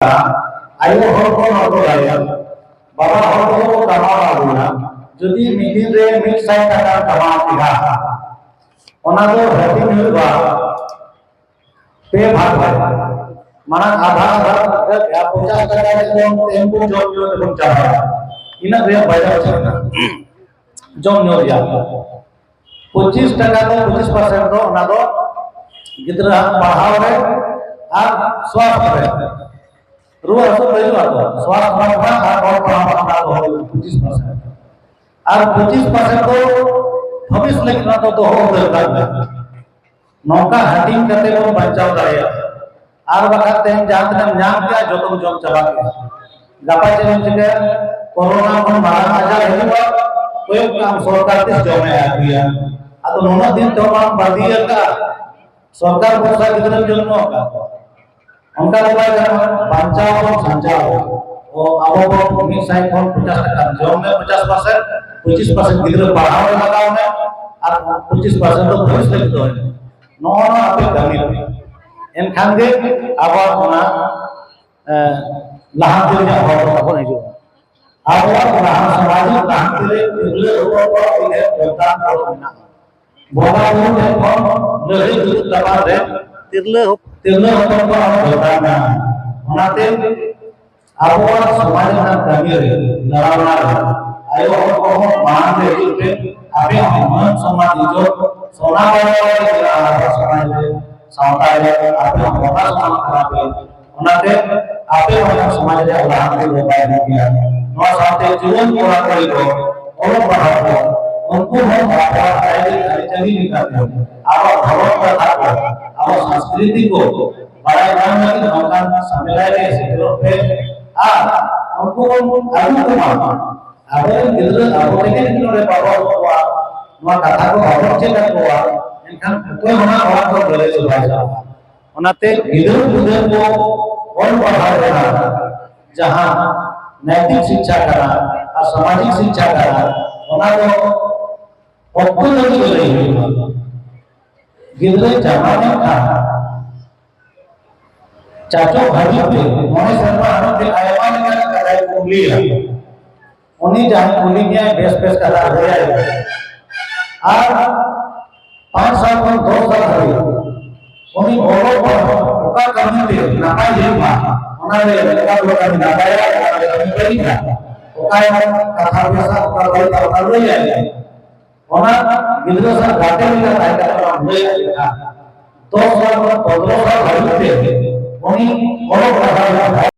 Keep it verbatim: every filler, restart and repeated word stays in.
ᱟᱭᱳ ᱦᱚᱲ ᱠᱚ ᱱᱚᱣᱟ ᱠᱚ ᱫᱟᱲᱮᱭᱟᱜᱼᱟ, ᱵᱟᱵᱟ ᱦᱚᱲ ᱠᱚ ᱠᱟᱢᱟᱣ ᱟᱹᱜᱩᱭᱟ᱾ ᱡᱩᱫᱤ ᱢᱤᱫ ᱫᱤᱱ ᱨᱮ ᱢᱤᱫ ᱥᱟᱭ ᱴᱟᱠᱟ ᱠᱟᱢᱟᱣ ᱠᱮᱫᱟ, ᱚᱱᱟ ᱫᱚ ᱦᱟᱹᱴᱤᱧ ᱦᱩᱭᱩᱜᱼᱟ ᱯᱮ ᱵᱷᱟᱜᱽ ᱨᱮ᱾ ᱢᱟᱲᱟᱝ ᱟᱫᱷᱟ ᱟᱫᱷᱟ ᱵᱷᱟᱜᱽ ᱨᱮ ᱯᱚᱧᱪᱟᱥ ᱴᱟᱠᱟ ᱨᱮ ᱡᱚᱢ ᱛᱮᱦᱮᱧ ᱵᱚᱱ ᱡᱚᱢ ᱧᱩ ᱛᱮᱵᱚᱱ ᱪᱟᱵᱟᱭᱟ, ᱤᱱᱟᱹᱜ ᱨᱮᱭᱟᱜ ᱵᱟᱡᱟᱨ ᱪᱟᱞᱟᱜᱼᱟ᱾ ᱡᱚᱢ ᱧᱩ ᱨᱮᱭᱟᱜ ᱯᱚᱸᱪᱤᱥ ᱴᱟᱠᱟ ᱫᱚ, ᱯᱚᱸᱪᱤᱥ ᱯᱟᱨᱥᱮᱱᱴ ᱫᱚ ᱚᱱᱟ ᱫᱚ ᱜᱤᱫᱽᱨᱟᱹ ᱟᱜ ᱯᱟᱲᱦᱟᱣ ᱨᱮ ᱟᱨ ᱥᱣᱟᱥᱛᱷ ᱨᱮ, ᱨᱩᱣᱟᱹ ᱦᱟᱹᱥᱩ ᱠᱚ ᱦᱤᱡᱩᱜᱼᱟ ᱛᱚ, ᱥᱣᱟᱥᱛᱷ ᱵᱟᱠᱷᱨᱟ ᱟᱨ ᱦᱚᱲ ᱯᱟᱲᱦᱟᱣ ᱵᱟᱠᱷᱨᱟ ᱫᱚᱦᱚ ᱦᱩᱭᱩᱜᱼᱟ ᱯᱚᱸᱪᱤᱥ ᱯᱟᱨᱥᱮᱱᱴ᱾ ᱟᱨ ᱯᱚᱸᱪᱤᱥ ᱯᱟᱨᱥᱮᱱᱴ ᱫᱚ ᱵᱷᱚᱵᱤᱥ ᱞᱟᱹᱜᱤᱫ ᱚᱱᱟ ᱫᱚ ᱫᱚᱦᱚ ᱩᱛᱟᱹᱨ ᱠᱟᱜ ᱢᱮ᱾ ᱱᱚᱝᱠᱟ ᱦᱟᱹᱴᱤᱧ ᱠᱟᱛᱮ ᱵᱚᱱ ᱵᱟᱧᱪᱟᱣ ᱫᱟᱲᱮᱭᱟᱜᱼᱟ᱾ ᱟᱨ ᱵᱟᱠᱷᱟᱱ ᱛᱮᱦᱮᱧ ᱡᱟᱦᱟᱸ ᱛᱤᱱᱟᱹᱜ ᱧᱟᱢ ᱠᱮᱜᱼᱟ, ᱡᱚᱛᱚᱢ ᱡᱚᱢ ᱪᱟᱵᱟ ᱠᱮᱜᱼᱟ᱾ ᱜᱟᱯᱟ ᱪᱮᱫ ᱮᱢ ᱪᱤᱠᱟᱹᱭᱟ? ᱠᱳᱨᱳᱱᱟ ᱠᱷᱚᱱ ᱢᱟᱨᱟᱝ ᱟᱡᱟᱨ ᱦᱤᱡᱩᱜᱼᱟ, ᱠᱚᱭᱚᱜ ᱠᱟᱜ ᱟᱢ ᱥᱚᱨᱠᱟᱨ ᱛᱤᱥ ᱡᱚᱢᱮ ᱟᱹᱜᱩᱭᱟ᱾ ᱟᱫᱚ ᱱᱩᱱᱟᱹᱜ ᱫᱤᱱ ᱛᱮᱦᱚᱸ ᱵᱟᱢ ᱵᱟᱹᱜᱤ ᱟᱠᱟᱫᱼᱟ, ᱥᱚᱨᱠᱟᱨ ᱵᱷᱚᱨᱥᱟ ᱜᱤᱫᱽᱨᱟᱹᱢ ᱡᱚᱱᱢᱚ ᱟᱠᱟᱫ ᱠᱚᱣᱟ᱾ ᱚᱱᱠᱟ ᱫᱚ ᱵᱟᱭ ᱜᱟᱱᱚᱜᱼᱟ᱾ ᱵᱟᱧᱪᱟᱣ ᱵᱚᱱ ᱥᱟᱧᱪᱟᱣ ᱟᱵᱚᱱ᱾ ᱚ, ᱟᱵᱚ ᱵᱚᱱ ᱢᱤᱫ ᱥᱟᱭ ᱠᱷᱚᱱ ᱯᱚᱧᱪᱟᱥ ᱴᱟᱠᱟ ᱡᱚᱢ ᱢᱮ, ᱯᱚᱧᱪᱟᱥ ᱯᱟᱨᱥᱮᱱᱴ, ᱯᱚᱸᱪᱤᱥ ᱯᱟᱨᱥᱮᱱᱴ ᱜᱤᱫᱽᱨᱟᱹ ᱯᱟᱲᱦᱟᱣ ᱨᱮ ᱞᱟᱜᱟᱣ ᱢᱮ, ᱟᱨ ᱯᱚᱸᱪᱤᱥ ᱯᱟᱨᱥᱮᱱᱴ ᱫᱚ ᱵᱷᱚᱵᱤᱥ ᱞᱟᱹᱜᱤᱫ ᱫᱚᱦᱚᱭ ᱢᱮ᱾ ᱱᱚᱜᱼᱚ ᱱᱚᱣᱟ ᱟᱯᱮ ᱠᱟᱹᱢᱤ ᱯᱮ᱾ ᱮᱱᱠᱷᱟᱱ ᱜᱮ ᱟᱵᱚᱣᱟᱜ ᱚᱱᱟ, ᱮ, ᱞᱟᱦᱟᱱᱛᱤ ᱨᱮᱭᱟᱜ ᱦᱚᱨ ᱫᱚ ᱛᱟᱵᱚᱱ ᱦᱤᱡᱩᱜᱼᱟ᱾ ᱟᱵᱚᱣᱟᱜ ᱞᱟᱦᱟ ᱥᱚᱢᱟᱡᱽ ᱞᱟᱦᱟᱱᱛᱤ ᱨᱮ ᱛᱤᱨᱞᱟᱹ ᱦᱚᱯᱚᱱ ᱠᱚᱣᱟᱜ ᱛᱤᱱᱟᱹᱜ ᱡᱳᱜᱽᱫᱟᱱ ᱫᱚ ᱢᱮᱱᱟᱜᱼᱟ᱾ ᱵᱚᱸᱜᱟ ᱵᱩᱨᱩ ᱴᱷᱮᱱ ᱠᱷᱚᱱ ᱞᱟᱹᱲᱦᱟᱹᱭ ᱫᱩᱲᱩᱵ ᱛᱟᱯᱟᱢ ᱨᱮ ᱛᱤᱨᱞᱟᱹ ᱦᱚᱯ-, ᱛᱤᱨᱞᱟᱹ ᱦᱚᱯᱚᱱ ᱠᱚᱣᱟᱜ ᱦᱚᱸ ᱡᱳᱜᱽᱫᱟᱱ ᱢᱮᱱᱟᱜᱼᱟ᱾ ᱚᱱᱟᱛᱮ ᱟᱵᱚᱣᱟᱜ ᱥᱚᱢᱟᱡᱽ ᱨᱮᱱᱟᱜ ᱠᱟᱹᱢᱤ ᱨᱮ ᱞᱟᱲᱟᱣᱱᱟ ᱨᱮ ᱟᱭᱳ ᱦᱚᱲ ᱠᱚᱦᱚᱸ ᱢᱟᱲᱟᱝ ᱨᱮ ᱦᱤᱡᱩᱜ ᱯᱮ᱾ ᱟᱯᱮ ᱦᱚᱸ ᱢᱟᱹᱱ ᱥᱚᱱᱢᱟᱱ ᱤᱡᱽᱡᱚᱛ ᱥᱚᱱᱟ ᱵᱟᱨᱚ ᱨᱮ ᱢᱮᱱᱟᱜᱼᱟ᱾ ᱟᱵᱚᱣᱟᱜ ᱥᱚᱢᱟᱡᱽ ᱨᱮ, ᱥᱟᱶᱛᱟ ᱨᱮ ᱟᱯᱮ ᱦᱚᱸ ᱵᱚᱸᱜᱟ ᱥᱚᱢᱟᱱ ᱠᱟᱱᱟ ᱯᱮ᱾ ᱚᱱᱟᱛᱮ ᱟᱯᱮ ᱦᱚᱸ ᱥᱚᱢᱟᱡᱽ ᱨᱮᱭᱟᱜ ᱞᱟᱦᱟᱱᱛᱤ ᱫᱚ ᱵᱟᱭ ᱦᱩᱭᱩᱜ ᱜᱮᱭᱟ᱾ ᱱᱚᱣᱟ ᱥᱟᱶᱛᱮ ᱡᱩᱣᱟᱹᱱ ᱠᱚᱲᱟ ᱠᱩᱲᱤ ᱠᱚ ᱚᱞᱚᱜ ᱯᱟᱲᱦᱟᱣ ᱠᱚ, ᱩᱱᱠᱩ ᱦᱚᱸ ᱟᱵᱚᱣᱟᱜ ᱨᱟᱭᱨᱤᱛ ᱟᱹᱨᱤᱪᱟᱹᱞᱤ ᱞᱮᱠᱟᱛᱮ ᱟᱵᱚᱣᱟᱜ ᱫᱷᱚᱨᱚᱢ ᱠᱟᱛᱷᱟ ᱠᱚ, ᱟᱵᱚᱣᱟᱜ ᱥᱚᱝᱥᱠᱨᱤᱛᱤ ᱠᱚ ᱵᱟᱲᱟᱭ ᱧᱟᱢ ᱞᱟᱹᱜᱤᱫ ᱱᱚᱝᱠᱟᱱ ᱥᱟᱢᱮᱞᱟᱭ ᱨᱮ ᱥᱮᱴᱮᱨᱚᱜ ᱯᱮ ᱟᱨ ᱩᱱᱠᱩ ᱵᱚᱱ ᱟᱹᱜᱩ ᱠᱚᱢᱟ᱾ ᱟᱵᱚᱨᱮᱱ ᱜᱤᱫᱽᱨᱟᱹ ᱟᱵᱚ ᱛᱮᱜᱮ ᱡᱩᱫᱤ ᱱᱚᱰᱮ ᱵᱟᱵᱚ ᱟᱹᱜᱩ ᱠᱚᱣᱟ, ᱱᱚᱣᱟ ᱠᱟᱛᱷᱟ ᱠᱚ ᱵᱟᱵᱚᱱ ᱪᱮᱫ ᱟᱠᱚᱣᱟ, ᱮᱱᱠᱷᱟᱱ ᱚᱠᱚᱭ ᱦᱚᱸ ᱚᱱᱟ ᱚᱲᱟᱜ ᱠᱷᱚᱱ ᱵᱟᱹᱲᱤᱡ ᱫᱚ ᱵᱟᱭ ᱪᱟᱞᱟᱜᱼᱟ᱾ ᱚᱱᱟᱛᱮ ᱜᱤᱫᱟᱹᱨ ᱯᱤᱫᱟᱹᱨ ᱠᱚ ᱚᱞ ᱯᱟᱲᱦᱟᱣ ᱨᱮᱱᱟᱜ ᱡᱟᱦᱟᱸ ᱱᱟᱭᱛᱤᱠ ᱥᱤᱠᱪᱷᱟ ᱠᱟᱱᱟ ᱟᱨ ᱥᱟᱢᱟᱡᱤᱠ ᱥᱤᱠᱪᱷᱟ ᱠᱟᱱᱟ, ᱚᱱᱟ ᱫᱚ ᱚᱠᱛᱚ ᱞᱟᱹᱜᱤᱫ ᱞᱟᱹᱭ ᱦᱩᱭᱩᱜᱼᱟ᱾ ᱜᱤᱫᱽᱨᱟᱹ ᱡᱟᱱᱟᱢ ᱞᱮᱱᱠᱷᱟᱱ ᱪᱟᱪᱚ ᱦᱟᱹᱵᱤᱡ ᱛᱮ ᱢᱚᱬᱮ ᱥᱮᱨᱢᱟ ᱦᱟᱹᱵᱤᱡ ᱛᱮ ᱟᱭᱢᱟ ᱞᱮᱠᱟᱱ ᱠᱟᱛᱷᱟᱭ ᱠᱩᱠᱞᱤᱭᱟ᱾ ᱩᱱᱤ ᱡᱟᱦᱟᱸᱭ ᱠᱩᱞᱤ ᱢᱮᱭᱟᱭ, ᱵᱮᱥ ᱵᱮᱥ ᱠᱟᱛᱷᱟ ᱞᱟᱹᱭᱟᱭ ᱢᱮ᱾ ᱟᱨ ᱯᱟᱸᱪ ᱥᱟᱞ ᱠᱷᱚᱱ ᱫᱚᱥ ᱥᱟᱞ ᱦᱟᱹᱵᱤᱡ ᱩᱱᱤ ᱚᱞᱚᱜ ᱯᱟᱲᱦᱟᱣ ᱚᱠᱟ ᱠᱟᱹᱢᱤ ᱛᱮ ᱱᱟᱯᱟᱭ ᱦᱩᱭᱩᱜᱼᱟ, ᱚᱱᱟ ᱨᱮ ᱞᱮᱠᱟ ᱫᱚ ᱠᱟᱹᱢᱤ ᱱᱟᱯᱟᱭᱟ, ᱚᱱᱟ ᱨᱮ ᱠᱟᱹᱢᱤ ᱵᱟᱹᱲᱤᱡᱟ, ᱚᱠᱟ ᱠᱟᱛᱷᱟ ᱵᱮᱥᱟ, ᱚᱠᱟ ᱵᱟᱹᱲᱤᱡᱟ, ᱚᱱᱟ ᱞᱟᱹᱭᱟᱭ ᱢᱮ᱾ ᱚᱱᱟ ᱜᱤᱫᱽᱨᱟᱹ ᱥᱟᱶ ᱜᱟᱛᱮ ᱞᱮᱠᱟ ᱛᱟᱦᱮᱸ ᱠᱟᱛᱮ ᱚᱱᱟ ᱞᱟᱹᱭᱟᱭ ᱢᱮ᱾ ᱫᱚᱥ ᱥᱟᱞ ᱠᱷᱚᱱ ᱯᱚᱱᱫᱽᱨᱚ ᱥᱟᱞ ᱦᱟᱹᱵᱤᱡ ᱛᱮ ᱩᱱᱤ ᱚᱞᱚᱜ ᱯᱟᱲᱦᱟᱣ ᱨᱮ